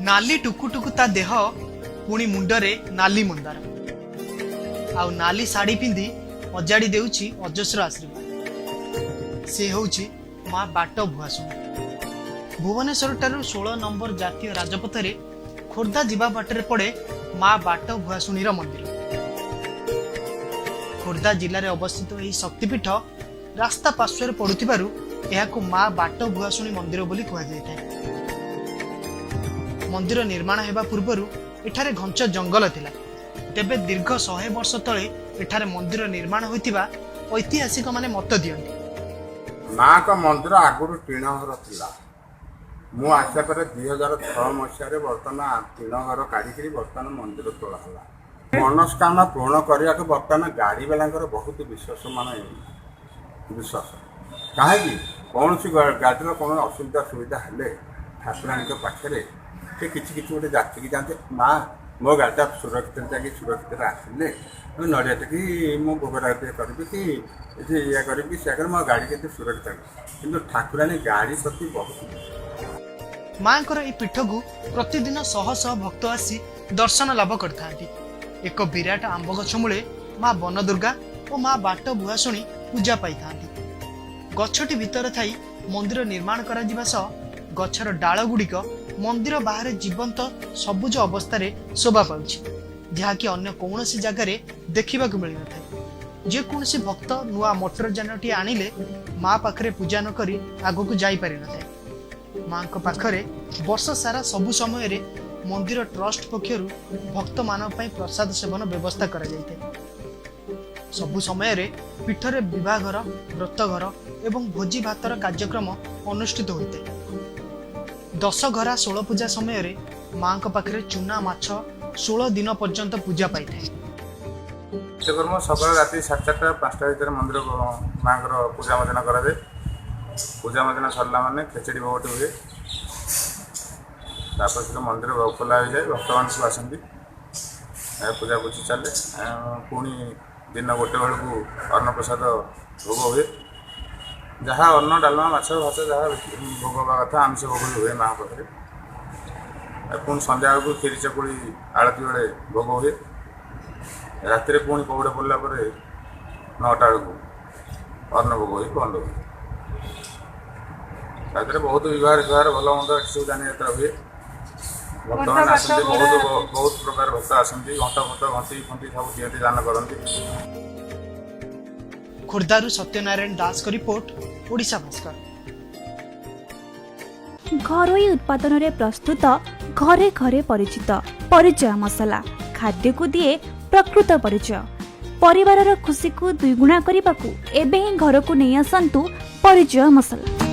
ନାଲି ଟୁକୁଟୁକୁ ତା ଦେହ, ପୁଣି ମୁଣ୍ଡରେ ନାଲି ମନ୍ଦାର ଆଉ ନାଲି ଶାଢ଼ୀ ପିନ୍ଧି ଅଜାଡ଼ି ଦେଉଛି ଅଜସ୍ର ଆଶୀର୍ବାଦ। ସେ ହେଉଛି ମା ବାଟ ଭୁଆସୁଣୀ। ଭୁବନେଶ୍ୱର ଠାରୁ 16 ନମ୍ବର ଜାତୀୟ ରାଜପଥରେ ଖୋର୍ଦ୍ଧା ଯିବା ବାଟରେ ପଡ଼େ ମା ବାଟ ଭୁଆସୁଣୀର ମନ୍ଦିର। ଖୋର୍ଦ୍ଧା ଜିଲ୍ଲାରେ ଅବସ୍ଥିତ ଏହି ଶକ୍ତିପୀଠ ରାସ୍ତା ପାର୍ଶ୍ୱରେ ପଡୁଥିବାରୁ ଏହାକୁ ମା ବାଟ ଭୁଆସୁଣୀ ମନ୍ଦିର ବୋଲି କୁହାଯାଇଥାଏ। ମନ୍ଦିର ନିର୍ମାଣ ହେବା ପୂର୍ବରୁ ଏଠାରେ ଘଞ୍ଚ ଜଙ୍ଗଲ ଥିଲା। ତେବେ ଦୀର୍ଘ 100 ବର୍ଷ ତଳେ ଏଠାରେ ମନ୍ଦିର ନିର୍ମାଣ ହୋଇଥିବା ଐତିହାସିକମାନେ ମତ ଦିଅନ୍ତି। ମାଙ୍କ ମନ୍ଦିର ଆଗରୁ ଟିଣ ଘର ଥିଲା। ମୁଁ ଆସିଲା ପରେ 2006 ମସିହାରେ ବର୍ତ୍ତମାନ ଟିଣ ଘର କାଢ଼ିକିରି ବର୍ତ୍ତମାନ ମନ୍ଦିର ତୋଳା ହେଲା। ମନସ୍କାମନା ପୂରଣ କରିବାକୁ ବର୍ତ୍ତମାନ ଗାଡ଼ିବାଲାଙ୍କର ବହୁତ ବିଶ୍ୱାସ, ମାନେ ବିଶ୍ୱାସ। କାହିଁକି, କୌଣସି ଗାଡ଼ିର କୌଣସି ଅସୁବିଧା ସୁବିଧା ହେଲେ ଠାକୁରାଣୀଙ୍କ ପାଖରେ ସେ କିଛି କିଛି ଗୋଟେ ଯାଚିକି ଯାଆନ୍ତି। ମା, ମୋ ଗାଡ଼ିଟା ସୁରକ୍ଷିତରେ ଯାଇକି ସୁରକ୍ଷିତରେ ଆସିଲେ ମୁଁ ନଡ଼ିଆ ଟିକି ମୁଁ ଭୋଗରାଗ ଟିକେ କରିବି କି ଏଠି ଇଏ କରିବି, ସେୟା କରିବି, ମୋ ଗାଡ଼ି କେତେ ସୁରକ୍ଷିତ ହେବ। କିନ୍ତୁ ଠାକୁରାଣୀ ଗାଡ଼ି ପ୍ରତି ବହୁତ ମାଙ୍କର ଏହି ପୀଠକୁ ପ୍ରତିଦିନ ଶହ ଶହ ଭକ୍ତ ଆସି ଦର୍ଶନ ଲାଭ କରିଥାନ୍ତି। ଏକ ବିରାଟ ଆମ୍ବ ଗଛ ମୂଳେ ମା ବନଦୁର୍ଗା ଓ ମା ବାଟ ଭୁଆସୁଣୀ ପୂଜା ପାଇଥାନ୍ତି। ଗଛଟି ଭିତରେ ଥାଇ ମନ୍ଦିର ନିର୍ମାଣ କରାଯିବା ସହ ଗଛର ଡାଳ ଗୁଡ଼ିକ ମନ୍ଦିର ବାହାରେ ଜୀବନ୍ତ ସବୁଜ ଅବସ୍ଥାରେ ଶୋଭା ପାଉଛି, ଯାହାକି ଅନ୍ୟ କୌଣସି ଜାଗାରେ ଦେଖିବାକୁ ମିଳିନଥାଏ। ଯେକୌଣସି ଭକ୍ତ ନୂଆ ମୋଟର ଯାନଟିଏ ଆଣିଲେ ମା ପାଖରେ ପୂଜା ନ କରି ଆଗକୁ ଯାଇପାରିନଥାଏ। ମାଙ୍କ ପାଖରେ ବର୍ଷ ସାରା ସବୁ ସମୟରେ ମନ୍ଦିର ଟ୍ରଷ୍ଟ ପକ୍ଷରୁ ଭକ୍ତମାନଙ୍କ ପାଇଁ ପ୍ରସାଦ ସେବନ ବ୍ୟବସ୍ଥା କରାଯାଇଥାଏ। ସବୁ ସମୟରେ ପୀଠରେ ବିବାହଘର, ବ୍ରତଘର ଏବଂ ଭୋଜି ଭାତର କାର୍ଯ୍ୟକ୍ରମ ଅନୁଷ୍ଠିତ ହୋଇଥାଏ। ଦଶଘରା ଷୋଳ ପୂଜା ସମୟରେ ମାଙ୍କ ପାଖରେ ଚୁନା ମାଛ 16 ଦିନ ପର୍ଯ୍ୟନ୍ତ ପୂଜା ପାଇଥାଏ। ନିତ୍ୟକର୍ମ ସକାଳ ରାତି 4:30, 5ଟା ଭିତରେ ମନ୍ଦିର ମାଙ୍କର ପୂଜା ମାର୍ଜନା କରାଯାଏ। ପୂଜା ମାର୍ଜନା ସରିଲା ମାନେ ଖେଚେଡ଼ି ଭୋଗଟି ହୁଏ। ତାପରେ ସେଠୁ ମନ୍ଦିର ଖୋଲା ହୋଇଯାଏ, ଭକ୍ତମାନେ ସବୁ ଆସନ୍ତି, ପୂଜାପୂଜି ଚାଲେ। ପୁଣି ଦିନ 1 ବେଳକୁ ଅନ୍ନପ୍ରସାଦ ଭୋଗ ହୁଏ। ଯାହା ଅନ୍ନ, ଡାଲମା, ମାଛ, ଭାତ ଯାହା ଭୋଗ ହେବା କଥା, ଆମିଷ ଭୋଗ ବି ହୁଏ ମାଙ୍କ ପାଖରେ। ଆଉ ପୁଣି ସନ୍ଧ୍ୟା ବେଳକୁ କ୍ଷୀରି ଚକୁଳି ଆଳତି ବେଳେ ଭୋଗ ହୁଏ। ରାତିରେ ପୁଣି ପୌଡ଼ ପଡ଼ିଲା ପରେ 9ଟା ବେଳକୁ ଅନ୍ନ ଭୋଗ ହୋଇ ବନ୍ଦ ହୁଏ। ତା ଭିତରେ ବହୁତ ବିବାହ ବିବାହର ଭଲ ମନ୍ଦ ଏଠି ସବୁ ଯାନିଯାତ୍ରା ହୁଏ। ଭକ୍ତମାନେ ଆସନ୍ତି, ବହୁତ ବହୁତ ପ୍ରକାର ଭକ୍ତ ଆସନ୍ତି। ଘଣ୍ଟ ଫଣ୍ଟ, ଘଣ୍ଟି ଫଣ୍ଟି ସବୁ ଦିଅନ୍ତି, ଦାନ କରନ୍ତି। ଖୋର୍ଦ୍ଧାରୁ ସତ୍ୟନାରାୟଣ ଦାସଙ୍କ ରିପୋର୍ଟ, ଓଡ଼ିଶା ଭାସ୍କର। ଘରୋଇ ଉତ୍ପାଦନରେ ପ୍ରସ୍ତୁତ, ଘରେ ଘରେ ପରିଚିତ ପରିଚୟ ମସଲା ଖାଦ୍ୟକୁ ଦିଏ ପ୍ରକୃତ ପରିଚୟ। ପରିବାରର ଖୁସିକୁ ଦ୍ୱିଗୁଣା କରିବାକୁ ଏବେ ହିଁ ଘରକୁ ନେଇ ଆସନ୍ତୁ ପରିଚୟ ମସଲା।